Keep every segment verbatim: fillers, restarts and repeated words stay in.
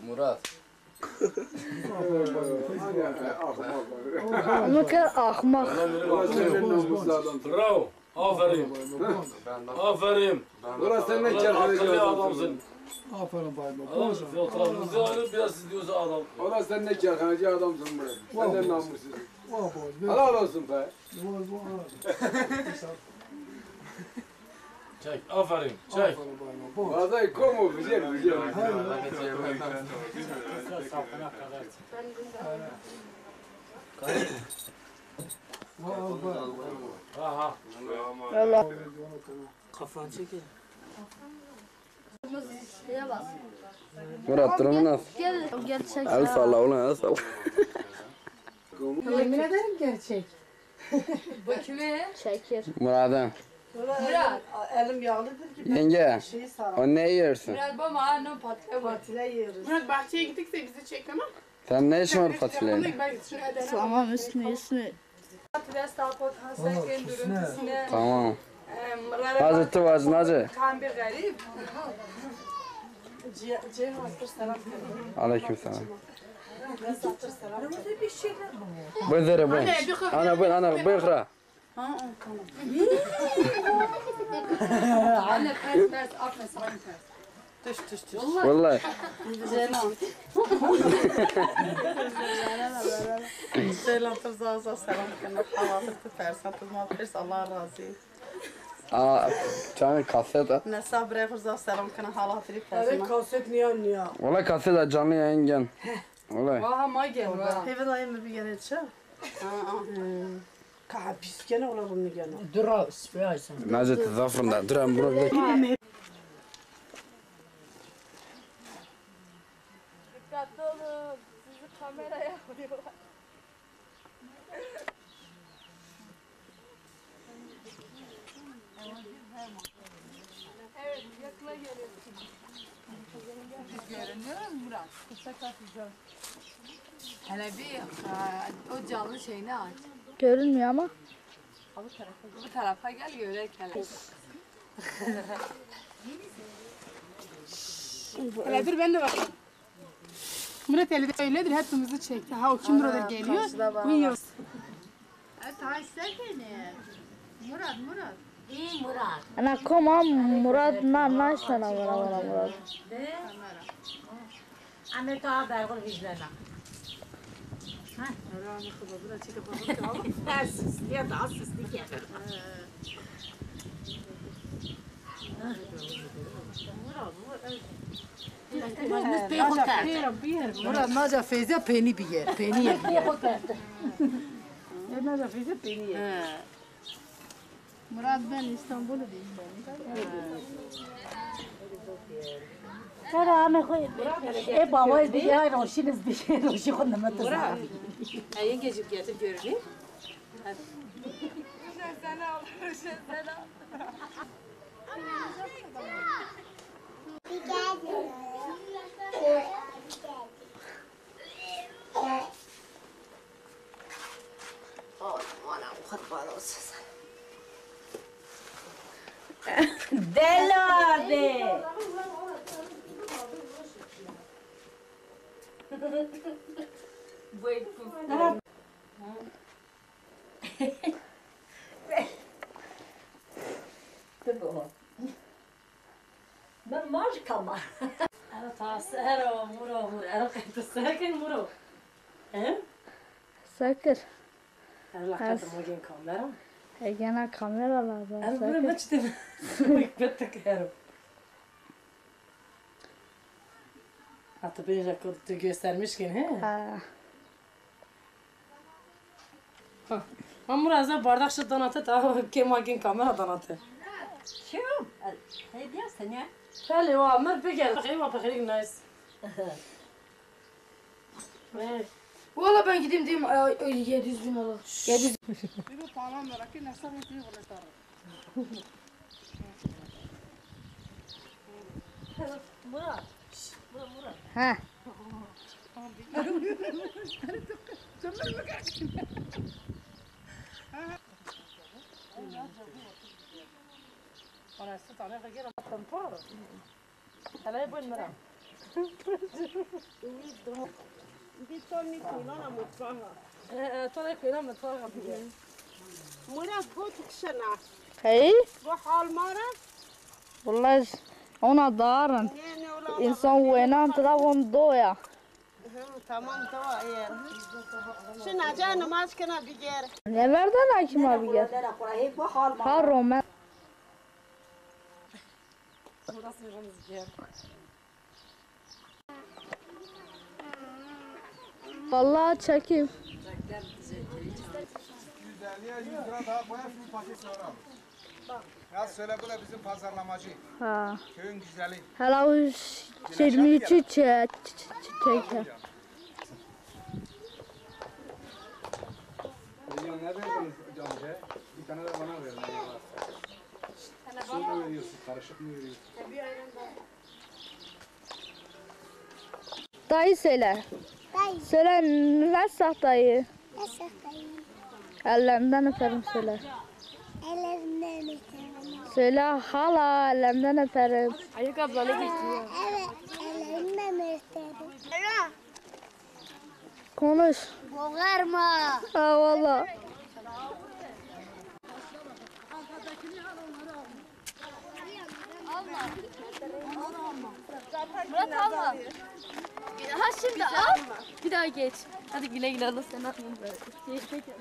Murat. Ama ke ahmak. Bravo. Aferin. Aferin. Ulan sen ne kerhaneci adamsın. Aferin bayım. Biraz siz diyorsa adam. Ulan sen ne kerhaneci adamsın Murat. Sen ne namussuz. Helal olsun be. Çek, aferin, çek. Vallahi como güzel, güzel. Aha. Kafan çekiyor. Murat, durumun nasıl? Gel, gel çek. El salla ulan, el salla. Yemin ederim gerçek. Bu kime? Çekir. Murat'ın. Murat. Elim yağlıdır ki ben Yenge, şeyi sarar. O ne yiyorsun? Murat, baba, no patile. Patile yiyoruz. Murat, bahçeye gittikse bizi çek, tamam? Sen ne işin var patileyle? Tamam, üstüne, üstüne. Tamam. Hacı, tu vac, nacı? Aleyküm selam. Buyur zere, buyur. Ana, buyur, ana, buyur, xira. Ha, tamam. Anne, pers, pers, atma, sakın pers. Düş, düş, düş. Vallahi. Ceylan. Ceylan, tu zaf zaf selam kena. Hava tu persa, tu ma pers, Allah razı. Aa, canım kaset ha. Ne sabre, tu zaf selam kena, hala hatırı persa. Evet, kaset niya niya. Vallahi kaset ha, canlı yayın gel. Vallahi. Vaha ma gel, vaha. Heve dayı mı bir yere çağır? Ha, ha. Ka hapis gene ola bunu gene. Dura, spiya sen. Nace, ti zaf rind a. Dur, em bunu bir. Dikkatli olun. Sizi kameraya alıyorlar. Evet, yakına geliyorsun. Görünüyor mu Murat? Kısa kaçacağım. Hele bir, e, o canlı şeyini aç. Görünmüyor ama. Ha, bu tarafa, bu tarafa gel, görek hele. Hele dur, ben de bakayım. Murat eli de öyledir, hepimizi çekti. Ha, o kim burada geliyor? Buyur. E, taş sekini. Murat, Murat. İyi Murat. Ana koma Murat na naştana vura vura Murat. De. Ame ta bergul vijlena. Ha? Allah'ım, kıvırcık kıvırcık ama. Ha, süslüye, daha süslü gelir. Murat, naca Feyza peni biye, peni ye biye. E, naca Feyza peni ye. Murat, ben İstanbul'u değil. Kara ame xo, e, baba, ez bir şey, roşin, ez bir şey, roşi xo nime tu. Murat, e, yengecim getir görüneyim. Hadi. Sen al, sen al. Oy, anam, kurban olsun sana. Deli abi. Dur baba. Mi maj kama. Ero tas, ero muro, muro, ero qetu sekir muro. He? Sekir. Ero la qetu magin kamera. Egena kamera lazım. Ero muro sekir. Maçte. Betek ero. Hatta bence tu göstermişken, he? Ha. Ha. Ha, Murat, ez bardak şi danate, ta ke magin kamera danate. Kim? Hediye sene. Hele, wa, mir bigel. Eywa, pexerik nice. Valla ben gideyim diyeyim, e, e, yedi yüz bin alalım. Yedi yüz. Bir bu pahalı merak etme, sen bir bunu tarım. Murat. Murat, Murat. Ha. Orası tanı gel. Tampon. Hele bun Murat. Bir ton nî koylan mutfağa. E, e, ton nî koylan mutfağa bîye. Murat, go tu kişena. Hey? Go hal ma ra. Wallahî ona darin. Ne, ne, ola, ola. Însan wênan tira von doya. Hı, tamam, tamam, eğer. Şu naca namaz kena biger. Ne verden hakima biger? Ha, Romen. Vallahi çekeyim. Yüz elliye yüz gram daha koyar, şimdi paket sonra al. Ya söyle, bu da bizim pazarlamacı. Ha. Köyün güzeli. Hala o yirmi üçü çe-, çe-, çe-, çeker. Milyon ne verdiniz amca? Bir tane de bana verin, ne varsa. Su mu veriyorsun, karışık mı veriyorsun? Dayı söyle. Dayı. Söyle, nasıl dayı? Nasıl dayı? Ellerinden öperim söyle. Ellerinden öperim. Söyle hala, ellerinden öperim. Ayak abla ne geçti ya? Evet, ellerinden öperim. Konuş. Boğarma. Ha, valla. Murat, alma. Ha, şimdi al. Bir daha geç. Hadi güle güle, Allah seni atmasın. Keyifle gel.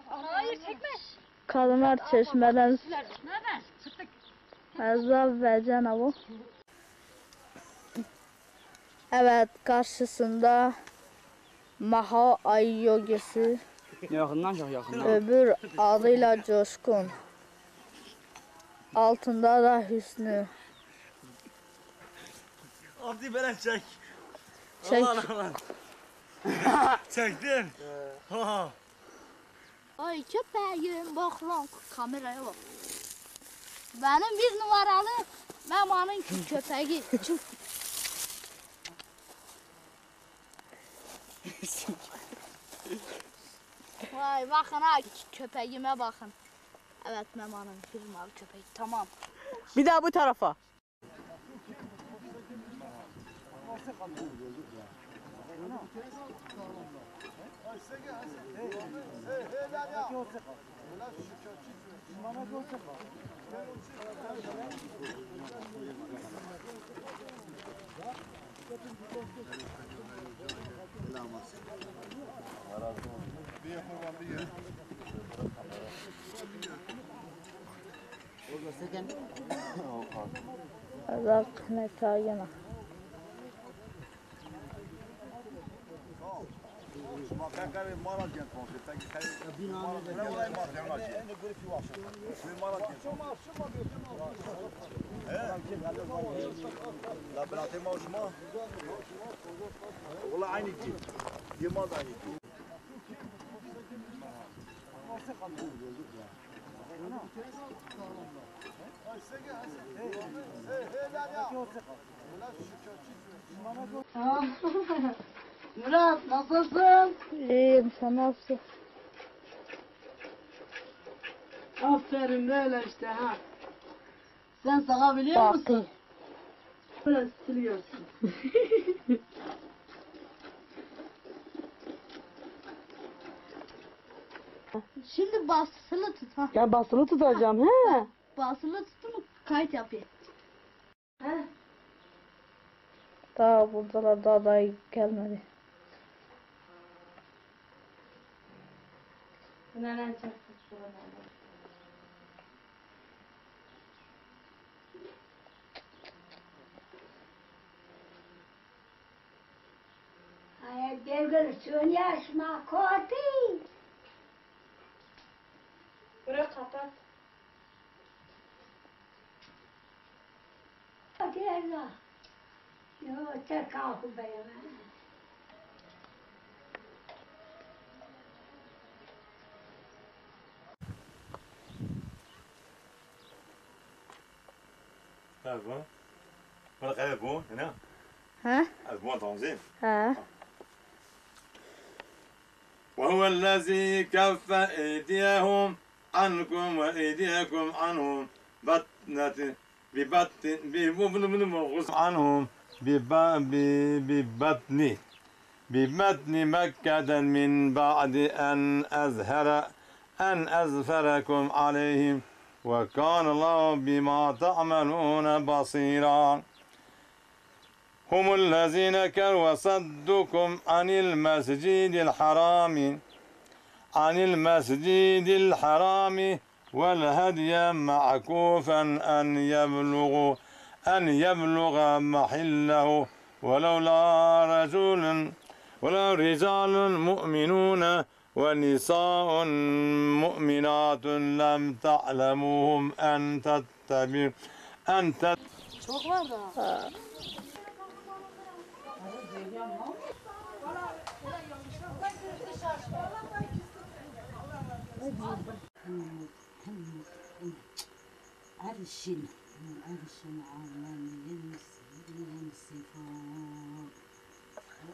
Hayır, çekme. Kadınlar çeşmeden. Nereden? Çıktık. Ezra ve Cenabo. Evet, karşısında Maha Ay Yogisi. Yakından çok yakından. Öbür adıyla Coşkun. Altında da Hüsnü. Abdi, böyle çek. Çek. Aman, aman. Çektin. Ha. Ay köpeğim, bak lan, kameraya bak. Benim bir numaralı Memo'nun kö-, köpeği. Çık. Vay, bakın ha, kö-, köpeğime bakın. Evet, Memo'nun bir numaralı köpeği. Tamam. Bir daha bu tarafa. Eza qine tayena. Şima qeqerê mala cen konse, peki sen mala cen konse. Mala cen konse. He? La binatê ma şima? Wala aynı ki. Yılmaz aynı ki. Murat, nasılsın? İyiyim, sen nasılsın? Aferin, böyle işte ha. Sen sağabiliyor musun? Biraz siliyorsun. Şimdi basılı tut ha. Ya basılı tutacağım, he? Basılı tuttum mu kayıt yapayım. Daha buradalar, daha, daha gelmedi. Ay, devgir sönüyor, şima korti. Bura kapat. Hadi Allah. Yo, tek kahu beyeme. Merhaba. Merhaba, bu, ne? He? Ez bon tanzî. He. وهو الذي كف أيديهم عنكم وأيديكم عنهم بطنة ببطن عنهم ببطن ببطن مكة من بعد أن أظهر أن أظفركم عليهم وكان الله بما تعملون بصيرا. هم الذين كفروا وصدوكم عن المسجد الحرام عن المسجد الحرام والهدي معكوفا أن يبلغوا أن يبلغ محله ولولا رجل ولولا رجال مؤمنون ونساء مؤمنات لم تعلموهم أن تتبعوا أن تت- Çok var da. عرش، عرش عما يصفون.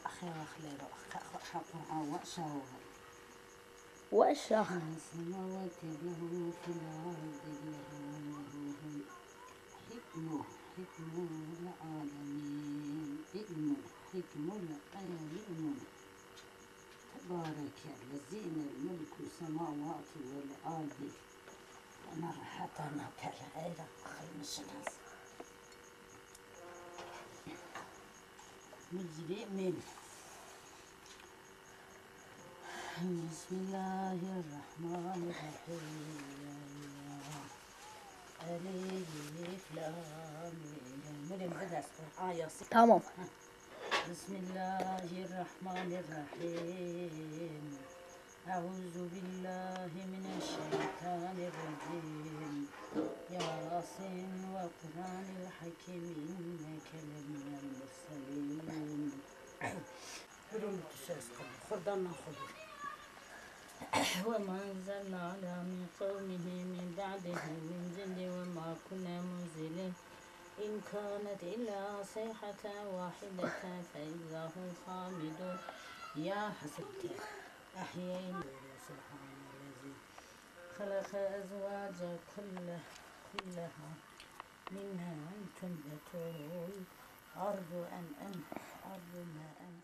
Axe, axe, lero, axe, axe, axe, Qur'an wa şawo. Wa şah. السماوات له في الأرض له حكم، حكم العالمين، علم، حكم العلم. تبارك الذي له ملك السماوات والأرض. Ana rahat ana pere eyra xeymişinas. مجرمين. بسم الله الرحمن الرحيم. ألف لام ميم. Murê mi bidest Qur'an Yasin. Tamam. بسم الله الرحمن الرحيم. أعوذ بالله من الشيطان الرجيم. ياسين والقرآن الحكيم إنك لمن المرسلين. Durum bu söz konu. Xurdan xubur. وما أنزلنا على من قومه من بعده من جند وما كنا منزلين. إن كانت إلا صيحة واحدة فإذا هم خامدون. يا حسرة أحيينا سبحان الذي خلق الأزواج كلها، كلها مما تنبت الأرض أم أم أرض ما أم